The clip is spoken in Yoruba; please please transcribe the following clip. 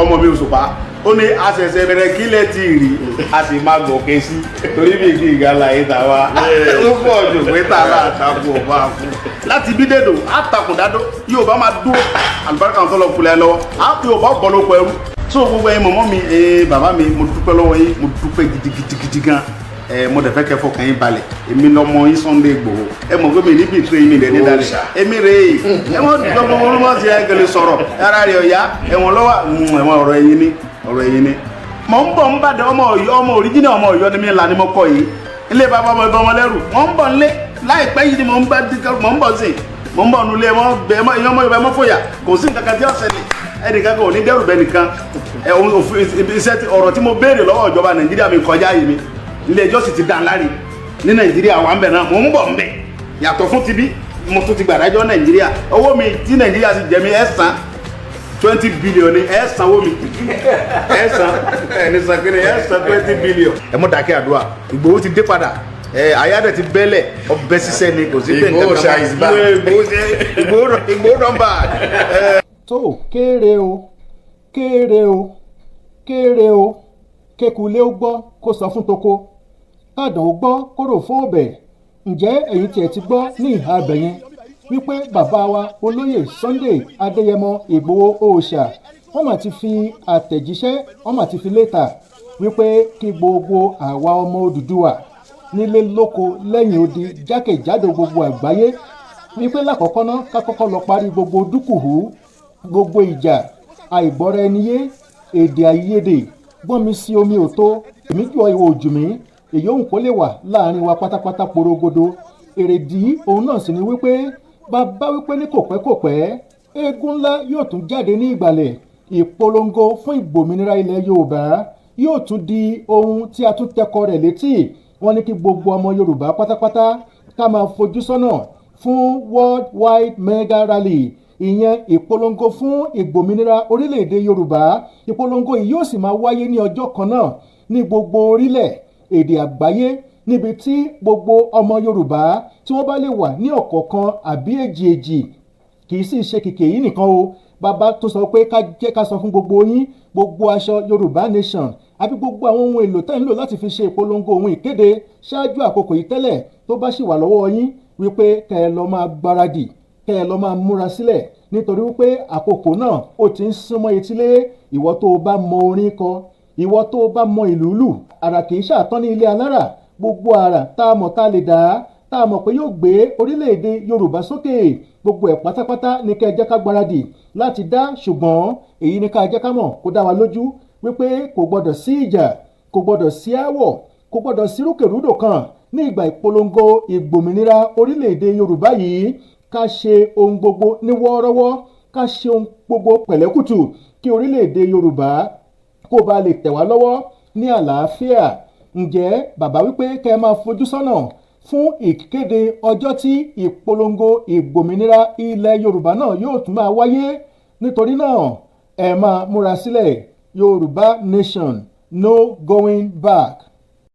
Ọmọ mi Òṣùpá, ó ní àṣẹ̀ṣẹ̀ bẹ̀rẹ̀, kílẹ̀ tí ì rí, a sì máa gòkè sí torí bí kí ìgalà yìí tà wá ó pọ̀ jù pé tá a láàtakùn ò bá fún láti bí dèdò àtakùn dádó. Yóò bá máa dúró, àlùbáríkà tó lọ kulẹ̀ lọ́wọ́, á fi ò bá bọ́ lóko ẹrú. So gbogbo ẹ̀yin mọ̀mọ́ mi, bàbá mi, mo dúpẹ́ lọ́wọ́ yín, mo dúpẹ́ gidigidigidi gan. Ẹ mo dẹ̀ fẹ́ kẹ́ fọkàn yín balẹ̀. Èmi lọmọ yín Sunday Igboho. Ẹ mọ̀ pé mi níbi ìtura mi dẹ̀ ní dalẹ̀. Èmi rè é, ẹ mọ̀ dúpẹ́ gbogbo olúmọ̀ sí ẹ gẹlẹ́ sọ̀rọ̀ ara rẹ̀ ọ̀yá ẹ̀wọ̀n lọ́wọ́ ẹ̀wọ̀n. Ọ̀rọ̀ ẹ̀yin ni, ọ̀rọ̀ ẹ̀yin ni. Mọ̀ ń bọ̀ ń bàdàn, ọmọ Ọ̀yọ́, ọmọ òríjìnà, ọmọ Ọ̀yọ́ ni mi là ní mo kọ yìí. Ilé bàbá ọmọ ìbọn ọmọlẹ́rù. Mọ̀ ń bọ̀ nílé láìpẹ́ yìí ni mọ̀ ń bá, mọ̀ ń bọ̀ sí, mọ̀ ń bọ̀ nulẹ̀ mọ̀ bẹ̀ mọ̀ ìyẹn ọmọ Yorùbá mọ̀ fòyà. Kò sí nǹkan kan tí ó ṣẹlẹ̀, ẹnìkan kan ò ní dẹ́rù bẹ́ẹ̀ nìkan. Ẹ òfin iṣẹ́ ọ̀rọ̀ tí mo béèrè lọ́wọ́ ìjọba Nàìjíríà mi kọjá yìí mi, ilé ẹjọ́ sì ti dá láre ní Nàìjíríà wà ń bẹ̀ náà. Mò ń bọ̀ ń bẹ̀ yàtọ̀ fún tibí, mo tún ti gbàdájọ́ Nàìjíríà. Owó mi tí Nàìjíríà sì jẹ mi, ẹ̀ san 20 billion ni. Ẹ̀ sanwó mi, ẹ̀ san ẹ̀ ní san kiri, ẹ̀ san 20 billion. Ẹ mọ̀ dákẹ́ àdúrà. Ìgbòho ti dé padà, ẹ àyà dẹ̀ ti bẹ́lẹ̀ ọbẹ̀ ṣiṣẹ́ ni, kò sí pé Ìgbòho nǹkan kan is back. Ìgbòho Ìgbòho Ìgbòho don back. Tó kéré o, kéré o, kéré o. Kékulé ó gbọ́ kó sọ fún toko, kádàn ó gbọ́ kó rò fún ọbẹ̀. Ǹjẹ́ ẹ̀yin tiẹ̀ ti gbọ́ ní ìhà abẹ yẹn wípé bàbá wa olóyè Sunday Adéyẹmọ Ìgbòho Òòṣà, wọ́n mà ti fi àtẹ̀jíṣẹ́, wọ́n mà ti fi létà wípé kí gbogbo àwa ọmọ Odùduwà nílé, lóko, lẹ́yìn odi, jákèjádò gbogbo àgbáyé, wípé lákọ̀ọ́kọ́ ná, ká kọ́kọ́ lọ parí gbogbo dúkùhù, gbogbo ìjà, àìgbọ́ra ẹni yé, èdè àìyedè, gbọ́n mi sí omi ò tó, èmi jù ọ, ìwọ òjù mi, èyí òun kò lè wà láàrin wa pátápátá porogodo. Èrèdí òun náà sì ni wípé bàbá wípé ní kò pẹ́ kò pẹ́, eégún ńlá yóò tún jáde ní ìgbàlẹ̀. Ìpolongo fún ìgbòmìnira ilẹ̀ Yorùbá yóò tún di ohun tí a tún tẹkọ rẹ̀ létí. Wọ́n ní kí gbogbo ọmọ Yorùbá pátápátá ká máa fojú sọ́nà fún worldwide mega rally, ìyẹn ìpolongo fún ìgbòmìnira orílẹ̀-èdè Yorùbá. Ìpolongo yìí yóò sì máa wáyé ní ọjọ́ kan náà ní gbogbo orílẹ̀ èdè àgbáyé, níbi tí gbogbo ọmọ Yorùbá tí wọ́n bá lè wà ní ọ̀kọ̀ọ̀kan àbí èjì èjì. Kì í sì ṣe kìkì èyí nìkan o. Bàbá tó sọ pé ká jẹ́ ká sọ fún gbogbo yín, gbogbo aṣọ Yorùbá Nation àbí gbogbo àwọn ohun èlò tẹ́ ń lò láti fi ṣe ìpolongo ohun ìkéde ṣáájú àkókò yìí tẹ́lẹ̀, tó bá sì wà lọ́wọ́ yín, wípé kẹ́ ẹ lọ máa gbáradì, kẹ́ ẹ lọ máa múra sílẹ̀, nítorí wípé àkókò náà ó ti ń súnmọ́ etílé. Ìwọ tó o bá mọ orin kọ, ìwọ tó o bá mọ ìlú lù, àrà kì í ṣàtọ́ ní ilé alára. Gbogbo àrà tá a mọ̀, tá a lè dá, tá a mọ̀ pé yóò gbé orílẹ̀-èdè Yorùbá sókè, gbogbo ẹ̀ pátápátá ní kẹ́ ẹ jẹ́ ká gbáradì láti dá. Ṣùgbọ́n èyí ni ká jẹ́ ká mọ̀, kó dá wa lójú wípé kò gbọ́dọ̀ sí ìjà, kò gbọ́dọ̀ sí aáwọ̀, kò gbọ́dọ̀ sí rúkèrúdò kan ní ìgbà ìpolongo ìgbòmìnira orílẹ̀-èdè Yorùbá yìí. Ká ṣe ohun gbogbo ní wọ́ọ́rọ́wọ́, ká ṣe ohun gbogbo pẹ̀lẹ́kùtù, kí orílẹ̀-èdè Yorùbá kó ba lè tẹ̀ wá lọ́wọ́ ní àlàáfíà. Ǹjẹ́ bàbá wípé kẹ́ ẹ máa fojú sọ́nà fún ìkéde ọjọ́ tí ìpolongo ìgbòmìnira ilẹ̀ Yorùbá náà yóò tún máa wáyé. Nítorí náà, ẹ máa múra sílẹ̀. Yorùbá Nation, no going back.